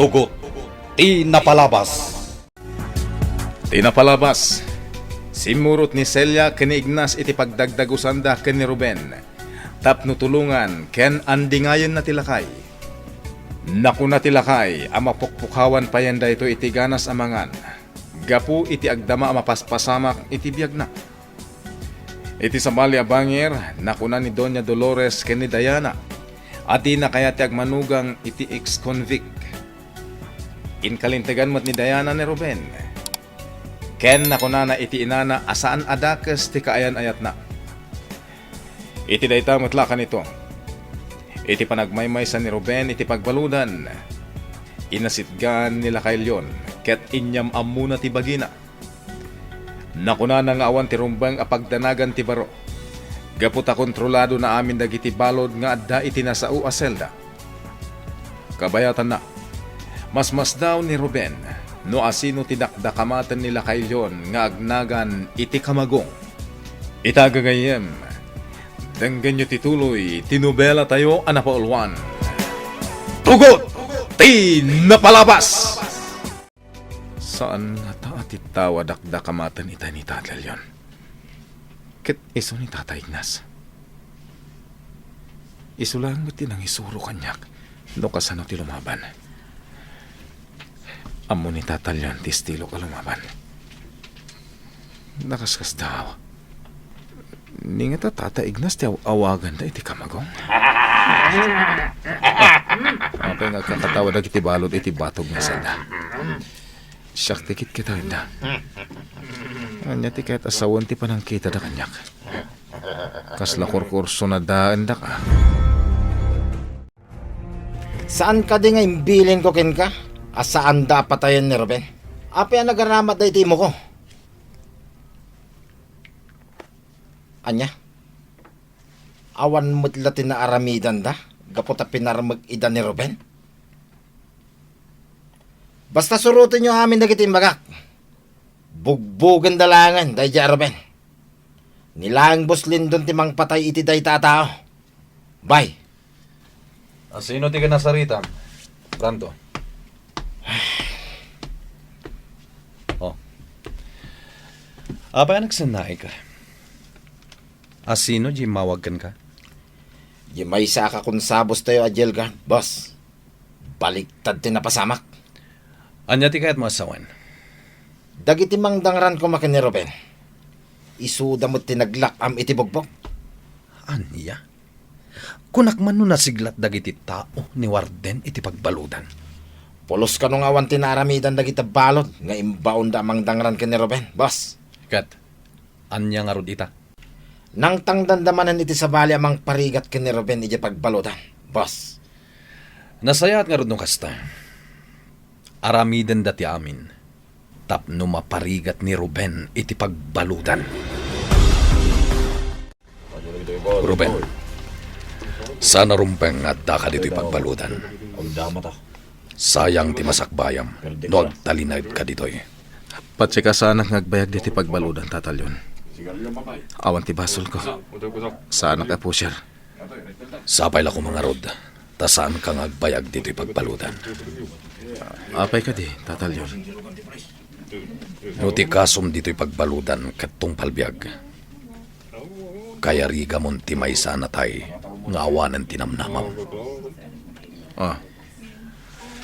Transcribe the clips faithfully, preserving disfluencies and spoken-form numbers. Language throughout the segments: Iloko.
Tugot ti napalabas. Ti napalabas, simmurot ni Celia ken ni Ignas iti pagdagdagusanda ken ni Ruben tapno tulongan ken andingayenna ti lakay. Nakuna ti lakay a mapukpukawan payen daytoy iti ganas a mangan gapu iti agdama a mapaspasamak iti biagna. Iti sabali a bangir, nakuna ni Doña Dolores ken ni Diana a dina kayat ti agmanugang iti ex-convict. Inkalintegan met ni Diana ni Ruben, ken nakunana iti inana a saan a dakes ti kaayan-ayatna. Iti dayta met la kanito, iti panagmaymaysa ni Ruben iti pagbaludan, inasitgan ni Lakay Leon ket inyam-ammona ti bagina. Nakunana nga awan ti rumbeng a pagdanagan ti baro, gapu ta kontroladona amin dagiti balud nga adda iti nasao a selda. Kabayatanna, masmasdaw ni Ruben no asino ti dakdakamaten ni Lakay Leon nga agnagan iti kamagong. Ita gagayyem, denggenyo ti tuloy ti nobelatayo a napauluan. Tugot ti napalabas! Saan ngata a ti tao a dakdakamaten itay ni Tatay Leon ket isu ni Tatay Ignas. Isu laeng met ti nangisuro kaniak no kasano ti lumaban. Ammo ni Tatay Leon ti estilok a lumaban. Nakaskasdaaw. Ni ngata Tatay Ignas ti aw-awaganda iti kamagong. Ah, apay nga agkakatawa dagiti balud iti batog nga selda? Siak ti kitkitaenna. Ania ti kayat a sawen ti panangkitada kaniak? Kasla kurkurso na daendaka. Saan kadi nga imbilinko kenka a saanda a patayen ni Ruben? Apay a nagaramat dayta imuko? Ania? Awan met la ti naaramidanda gapu ta pinarmek ida ni Ruben? Basta surotenyo amin dagiti imbagak. Bugbugenda laengen daydiay a Ruben. Ni laeng buslindon ti mangpatay iti dayta a tao. Bay. Asino ti kinasaritam, Brando? Oh. Apay a nagsennaika? Asino di immawag kenka? Di maysa a kakonsabustayo a jail guard, boss. Baliktad ti napasamak. Ania ti kayatmo a sawen? Dagiti mangdangran koma ken ni Ruben, isuda met ti naglak-am iti bugbog. Ania? Kunak man no nasiglat dagiti tao ni Warden iti pagbaludan. Pulos kano nga awan ti naaramidan dagiti balud nga imbaonda a mangdangran ken ni Ruben, boss. Ket ania ngarud ita? Nangtangdanda manen iti sabali a mangparigat ken ni Ruben idiay pagbaludan, boss. Nasayaat ngarud no kasta. Aramidenda ti amin tapno maparigat ni Ruben iti pagbaludan. Ruben, saan a rumbeng nga addaka ditoy pagbaludan. Sayang ti masakbayam no agtalinaedka ditoy. Patse ka saanak nga agbayag ditoy pagbaludan, Tata Leon. Awan ti basolko. Saanak a pusher. Sapay la koma ngarud, ta saanka nga agbayag ditoy pagbaludan. Apay kadi, Tata Leon? No ti kasom ditoy pagbaludan ket tungpal biag, kayarigamon ti maysa a natay nga awanen ti namnamam. Ah.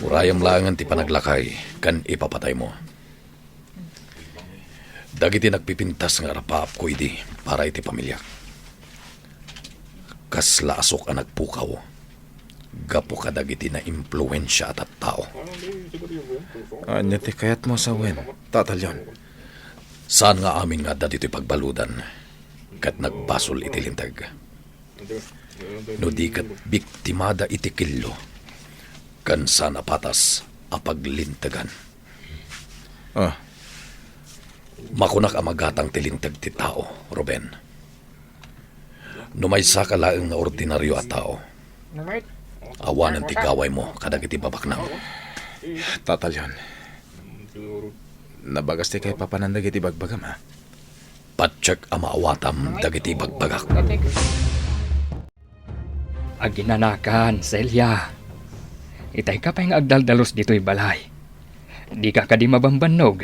Urayem laengen ti panaglakay ken ipapataymo. Dagiti nagpipintas nga arapaapko idi para iti pamiliak, kasla asuk a nagpukaw gapu kadagiti naimpluensia a tattao. Ania ti kayatmo a sawen, Tata Leon? Saan nga amin nga adda ditoy pagbaludan ket nagbasol iti linteg. No di ket biktimada iti killo ken saan a patas a paglintegan. Ah. Makunak a magatang ti linteg ti tao, Ruben. No maysaka laeng nga ordinario a tao, awanen ti gawaymo kadagiti babaknang. Tata Leon, nabagas ti kaipapanan dagiti bagbagam, a? Patiek a maawatam dagiti bagbagak. Aginanakan, Celia. Itay ka pay nga agdaldalus ditoy balay. Dika kadi mabambannog?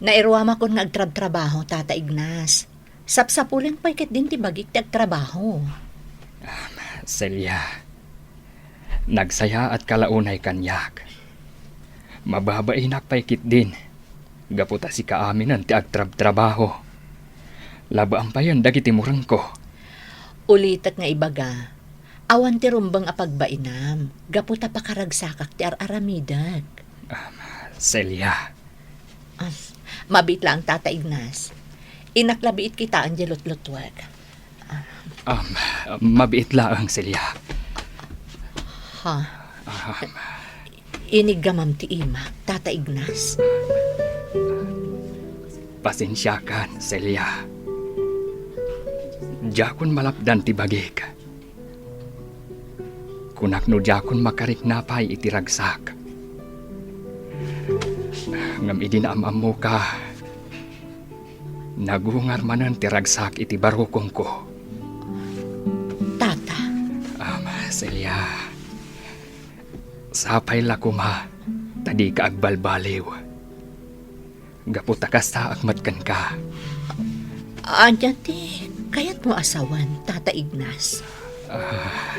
Nairuamakon nga agtrabtrabaho, Tata Ignas. Sapsapulen pay ketdin ti bagik ti agtrabaho. Celia, nagsayaatka la unay kaniak. Mababainak pay ketdin, gapu ta sika aminen ti agtrabtrabaho. Labaam payen dagiti murengko. Ulitek nga ibaga, awan ti rumbeng a pagbainam, gapu ta pakaragsakak ti ar-aramidek. Ah, Celia. Ah, mabiit laeng, Tata Ignas. Innak la biit kitaen diay lutlutuek. Ah. Um, mabiit laeng, Celia. Ha? Ah. Iniggamam ti imak, Tata Ignas. Pasensiakan, Celia. Diakon malapdan ti bagik. Kunak no diakon makarikna pay iti ragsak. Ngem idi naam-ammoka, nagungar manen ti ragsak iti barukongko. Tata. Am, Celia, sapay la koma ta dika agbalbaliw. Gapu ta kastaak met kenka. Ania ti kayatmo a sawen, Tata Ignas? Ah,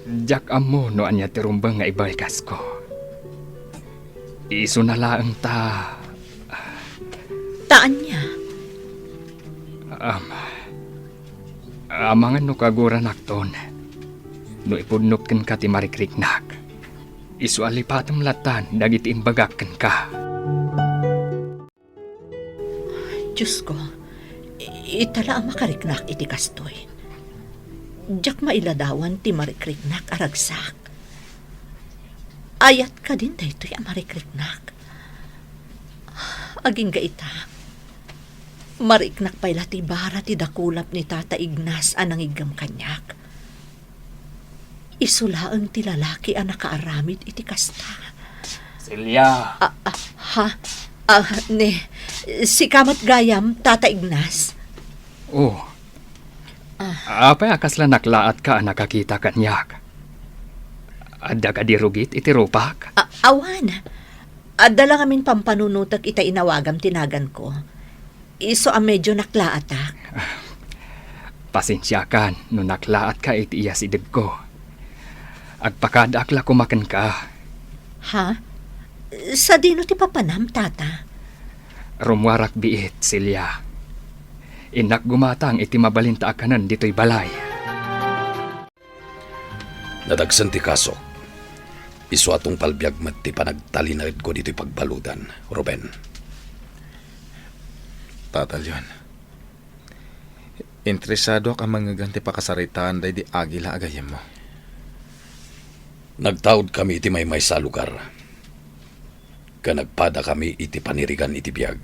diak ammo no ania ti rumbeng nga ibaikasko. Isuna laeng ta. Ta ania? Am, amangan no kaguranakton no ipudnok kenka ti marikriknak. Isu a lipatem latan dagiti imbagak kenka. Diosko, ita la a makariknak iti kastoy. Diak mailadawan ti marikriknak a ragsak. Ayat kadin daytoy a marikriknak. Agingga ita, mariknak pay la ti bara ti dakulap ni Tata Ignas a nangiggem kaniak. Isu laeng ti lalaki a nakaaramid iti kasta. Celia! Ah, ah, ha? Ah, ne, sika met gayam, Tata Ignas? Oh. Ah. Apay a kasla naklaatka a nakakita kaniak? Adda kadi rugit iti rupak? Ah, awan. Adda la ngamin pampanunotek ita inawagam ti naganko. Isu a medio naklaatak. Pasensiakan no naklaatka iti iyasidegko. Agpakadaak la koma kenka. Ha? Sadino ti papanam, Tata? Rummuarak biit, Celia. Innak gumatang iti mabalinta a kanen ditoy balay. Nadagsen ti kasok. Isu a tungpal biag met ti panagtalinaedko ditoy pagbaludan, Ruben. Tata Leon, interesadoak a mangngegan ti pakasaritaan daydi Aguila a gayyemmo. Nagtaudkami iti maymaysa a lugar. Ken nagpadakami iti panirigan iti biag.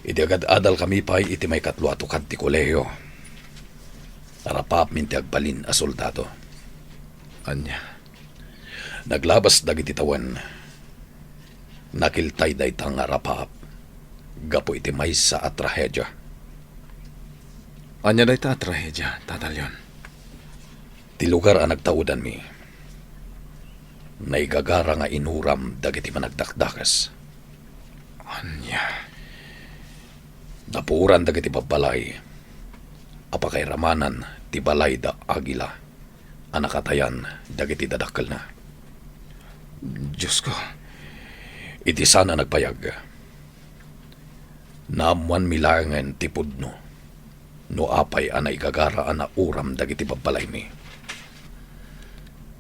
Idi agad-adalkami pay iti maikatlo a tukad ti kolehio, arapaapmin ti agbalin a soldado. Ania? Naglabas dagiti tawen. Nakiltay dayta nga arapaap gapu iti maysa a trahedia. Ania dayta a trahedia, Tata Leon? Ti lugar a nagtaudanmi, naigagara nga inuram dagiti managdakdakes. Ania? Napuoran dagiti babbalay a pakairamanan ti balay da Aguila a nakatayan dagiti dadakkelna. Diosko! Iti saan a nagbayag, naammoanmi laengen ti pudno no apay a naigagara a nauram dagiti babbalaymi.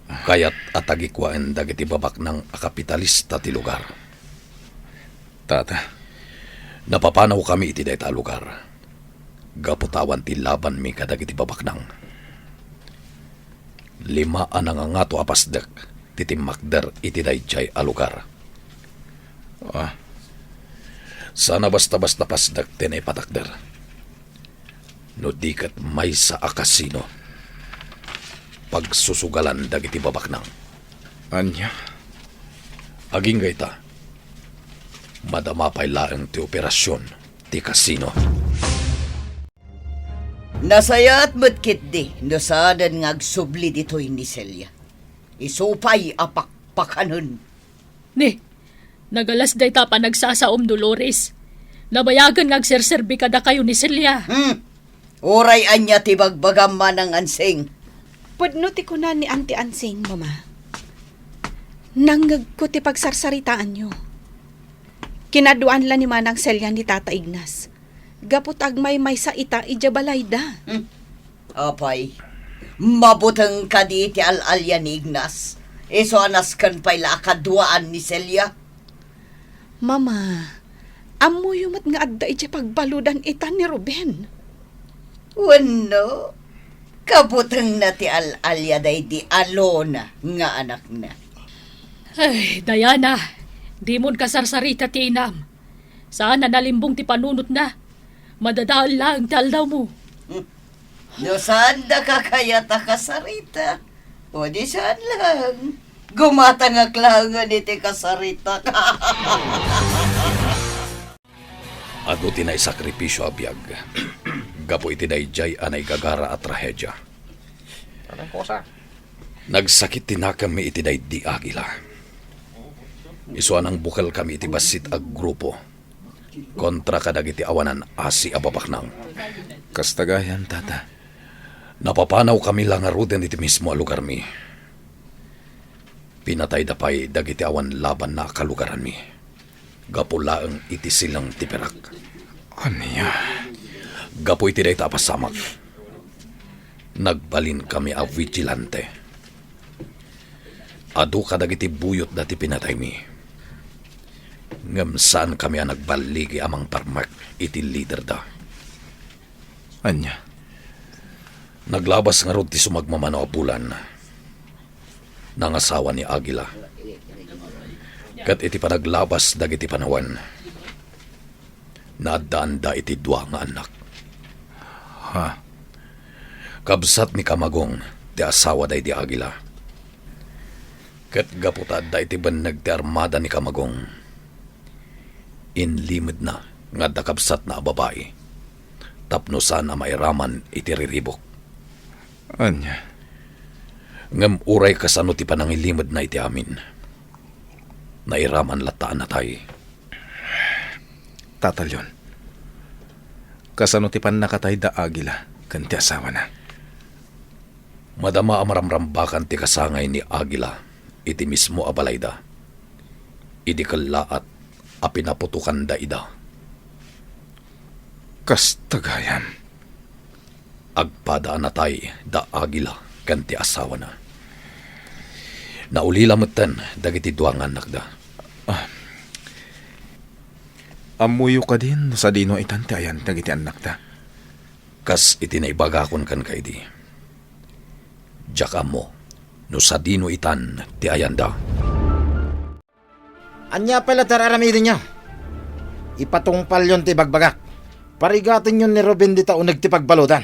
Kayat a tagikwaen dagiti babaknang a kapitalista ti lugar. Tata. Napapanawkami iti dayta a lugar gapu ta awan ti labanmi kadagiti babaknang. Lima a nangangato a pasdek ti timmakder iti daydiay a lugar. Ah. Saan a basta-basta pasdek ti naipatakder. No di ket maysa a kasino, pagsusugalan dagiti babaknang. Ania? Agingga ita, madama pay laeng ti operasion ti kasino. Nasayaat met ketdi no saanen nga agsubli ditoy ni Celia. Isu pay a pakpakanen. Ni, nagalas dayta panagsasaom, Dolores. Nabayagen nga agserserbi kadakayo ni Celia. Hmm. Uray ania ti bagbagam, Manang Ansing? Pudno ti kuna ni Auntie Ansing, Mama. Nangngegko ti pagsarsaritaanyo. Kinaduan la ni Manang Celia ni Tata Ignas. Gapu ta agmaymaysa ita idiay balayda. Hmm. Apay, mabuteng kadi ti al-alia ni Ignas? Isu a nasken pay la a kaduaan ni Celia? Mama, ammoyo met nga adda idiay pagbaludan ita ni Ruben. Wenno, kabutengna ti al-alia daydi alona nga anakna. Ay, Diana, dimon kasarsarita ti inam. Saan a nalimbong ti panunotna. Madadael laeng ti aldawmo. No saan da kakayat a kasarita, o di saan laeng. Gumatangak laengen iti kasarita. Adu ti naisakripisio a biag gapu iti daydiay a naigagara a trahedia. Anong kosa? Nagsakit ti nakemmi iti daydi Agila. Isu a nangbukelkami iti bassit a grupo kontra kadagiti awanan asi a babaknang. Kasta gayam, Tata. Napapanawkami la ngaruden iti mismo a lugarmi. Pinatayda pay dagiti awan labanna a kalugaranmi gapu laeng iti sileng ti pirak. Ania? Gapu iti dayta a pasamak, nagbalinkami a vigilante. Adu kadagiti buyotda ti pinataymi. Ngem saankami a nagballigi a mangparmek iti liderda. Ania? Naglabas ngarud ti sumagmamano a bulan. Nangasawa ni Agila. Ket iti panaglabas dagiti panawen, naaddaanda iti dua nga annak. Ha? Kabsat ni Kamagong ti asawa daydi Agila. Ket gapu ta adda iti benneg ti armada ni Kamagong, inlimedna nga adda kabsatna a babai tapno saan a mairaman iti riribuk. Ania? Ngem uray kasano ti panangilimedna iti amin, nairaman latta a natay. Tata Leon, kasano ti pannakatay da Agila ken ti asawana? Madama a maramrambakan ti kasangay ni Agila iti mismo a balayda idi kellaat a pinaputokanda ida. Kasta gayam. Agpada a natay da Agila ken ti asawana. Naulila metten dagiti dua nga annakda. Ah. Ammoyo kadin no sadino itan ti ayan dagiti annakda? Kas iti naibagakon kenka idi, diak ammo no sadino itan ti ayanda. Ania pay la ti ar-aramidenyo? Ipatungpalyon ti ibagbagak. Parigatenyon ni Ruben dita uneg ti pagbaludan.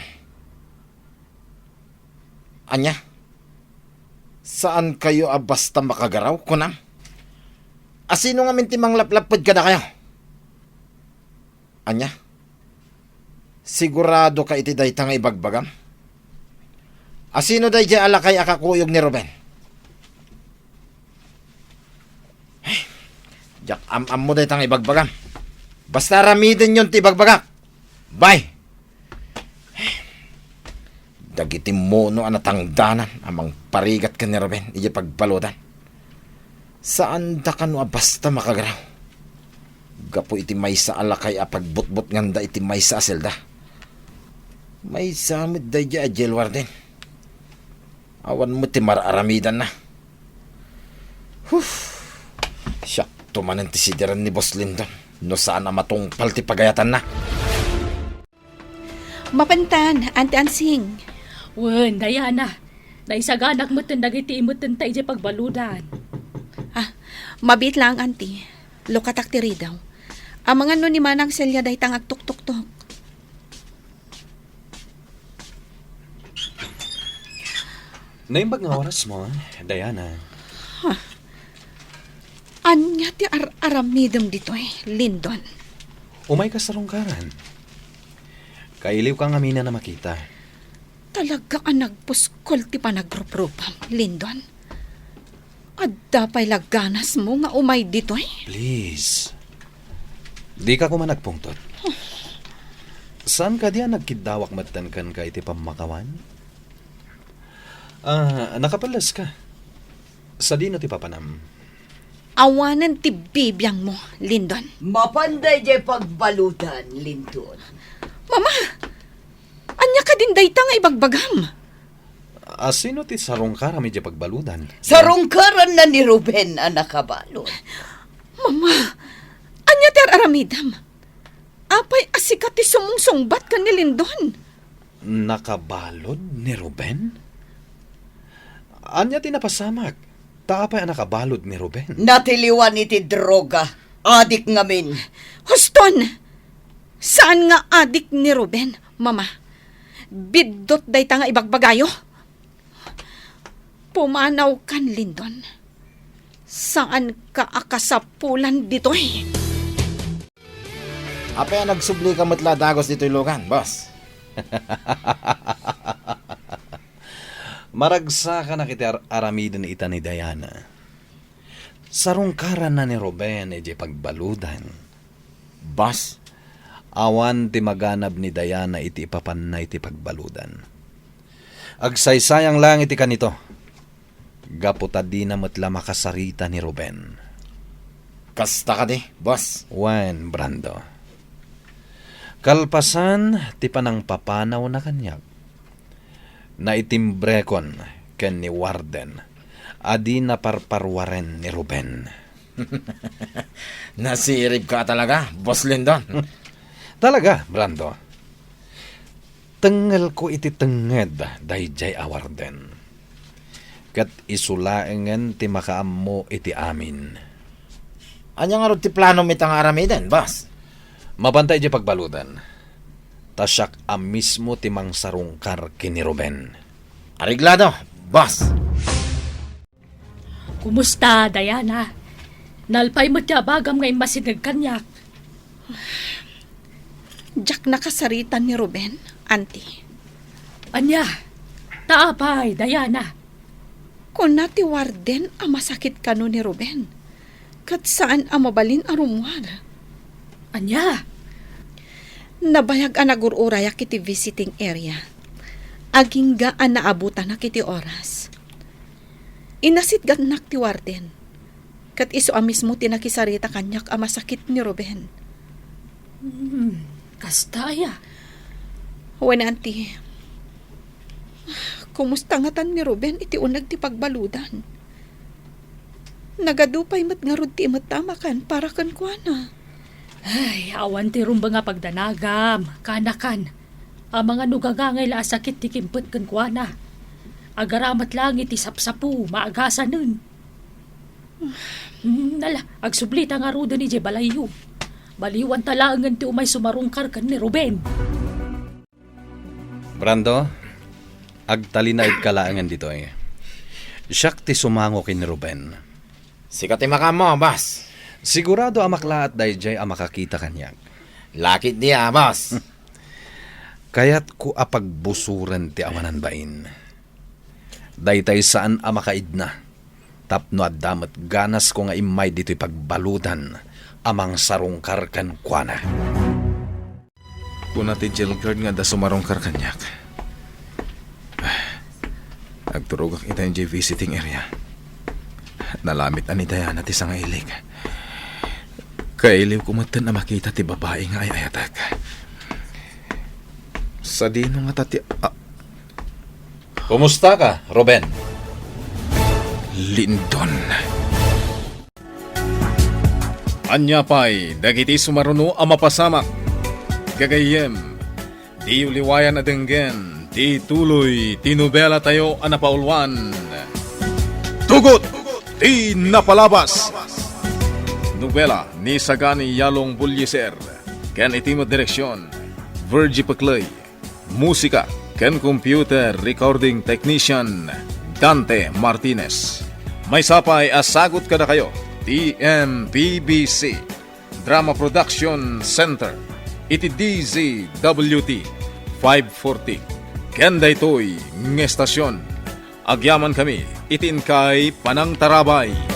Ania? Saankayo a basta makagaraw, kunam? Asino ngamin ti manglaplapped kadakayo? Ania? Siguradoka iti dayta nga ibagbagam? Asino daydiay a lakay a kakuyog ni Ruben? Ay, diak am-ammo dayta nga ibagbagam. Basta aramidenyon ti ibagbagak. Bay! Dagiti mono a natangdanan a mangparigat ken ni Ruben idiay pagbaludan. Saanda kano a basta makagaraw. Gapu iti maysa a lakay a pagbutbutnganda iti maysa a selda. Maysa met daydiay a jail warden. Awan met ti mar-aramidanna. Huf! Siakto manen ti sidiren ni Boss Lindon no saan a matungpal ti pagayatanna. Mapantan, Auntie Ansing. Wen, Diana. Naisaganak metten dagiti imettenta idiay pagbaludan. Ah, mabiit laeng, Auntie. Lukatak ti ridaw. Amangan no ni Manang Celia dayta nga agtuktuktok. Naimbag nga orasmo, Diana. Huh. Ania ti ar-aramidem ditoy, Lindon? Umayka sa rungkaran. Kailiwka ngamin a makita. Talaga a nagpuskol ti panagruprupam, Lindon. Adda pay la ganasmo nga umay ditoy? Please. Dika koma nagpungtot. Saan kadi a nagkiddawak metten kenka iti pammakawan? Ah, nakapelleska. Sadino ti papanam? Awanen ti bibiangmo, Lindon. Mapan daydiay pagbaludan, Lindon. Mama! Ania kadin dayta nga ibagbagam? A, sino ti sarungkaram idiay pagbaludan? Sarungkaranna ni Ruben a nakabalud. Mama, ania ti ar-aramidem? Apay a sika ti sumungsungbat ken ni Lindon? Nakabalud ni Ruben? Ania ti napasamak? Ta apay a nakabalud ni Ruben? Natiliwan iti droga. Adik ngamin. Huston! Saan nga adik ni Ruben, Mama? Biddut dayta nga ibagbagayo. Pumanawkan, Lindon. Saanka a kasapulan ditoy. Apay a nagsublika met la a dagus ditoy lugan, boss? Maragsakanak iti ar-, aramiden ita ni Diana. Sarungkaranna ni Ruben idiay pagbaludan. Boss? Awan ti maganab ni Diana iti ipapanna iti pagbaludan. Agsaysayang lang iti kanito. Gapu ta dina met la makasarita ni Ruben. Kasta kadi, boss? Wen, Brando. Kalpasan ti panangpapanawna kaniak, naitimbrekon ken ni Warden a di naparparuaren ni Ruben. Nasiribka talaga, Boss Lindon. Talaga, Brando. Tengngelko iti tengnged daydiay a Warden. Ket isu laengen ti makaammo iti amin. Ania ngarud ti planom ita nga aramiden, boss? Mapanta idiay pagbaludan. Ta siak a mismo ti mangsarungkar ken ni Ruben. Areglado, boss. Kumusta, Diana? Nalpay met ti abagam nga immasideg kaniak. Diak nakasarita ni Ruben, Auntie. Ania? Ta apay, Diana? Kuna ti warden a masakit kano ni Ruben, ket saan a mabalin a rummuar. Ania? Nabayag a nagur-urayak iti visiting area. Agingga a naabutanak iti oras. Inasitgannak ti warden, ket isu a mismo ti nakisarita kaniak a masakit ni Ruben. Hmm, kasta aya? Wen, Auntie. Kumusta ngatan ni Ruben iti uneg ti pagbaludan? Nagadu pay met ngarud ti imettamakan para kenkuana. Ay, awan ti rumbeng a pagdanagam, kanakan. Amangan no gagangay la a sakit ti kimpet kenkuana. Agaramat laeng iti sapsapo, maagasanen. Mm, ala, agsublita ngaruden idiay balayyo. Baliwanta laengen ti umay sumarungkar ken ni Ruben. Brando, agtalinaedka laengen ditoy. Siak ti sumango ken ni Ruben. Sika ti makaammo, boss. Sigurado a maklaat daydiay a makakita kaniak. Lakit dia, boss. Kayatko a pagbusoren ti awanan bain. Daytay saan a makaidna, tapno adda met ganasko nga immay ditoy pagbaludan a mangsarungkar kenkuana. Kuna ti jail guard nga adda sumarungkar kaniak. Agturogak ita idiay visiting area. Nalamit a ni Diana ti sangailik. Kailiwko metten a makita ti babai nga ay-ayatek. Sadino ngata ti, a- Kumusta ka, Ruben? Lindon. Ania pay dagiti sumaruno a mapasamak? Gagayyem, diyo liwayan a denggen ti tuloy ti nobelatayo a napauluan, Tugot ti Napalabas. Nobela ni Sagani Yalong Bullieser ken iti met direksion, Virgie Pecley. Musika ken computer recording technician, Dante Martinez. Maysa pay a sagut kadakayo ti M P B C Drama Production Center iti D Z W T five forty. Ken daytoy nga estasyon, agyamankami iti inkay panangtarabay.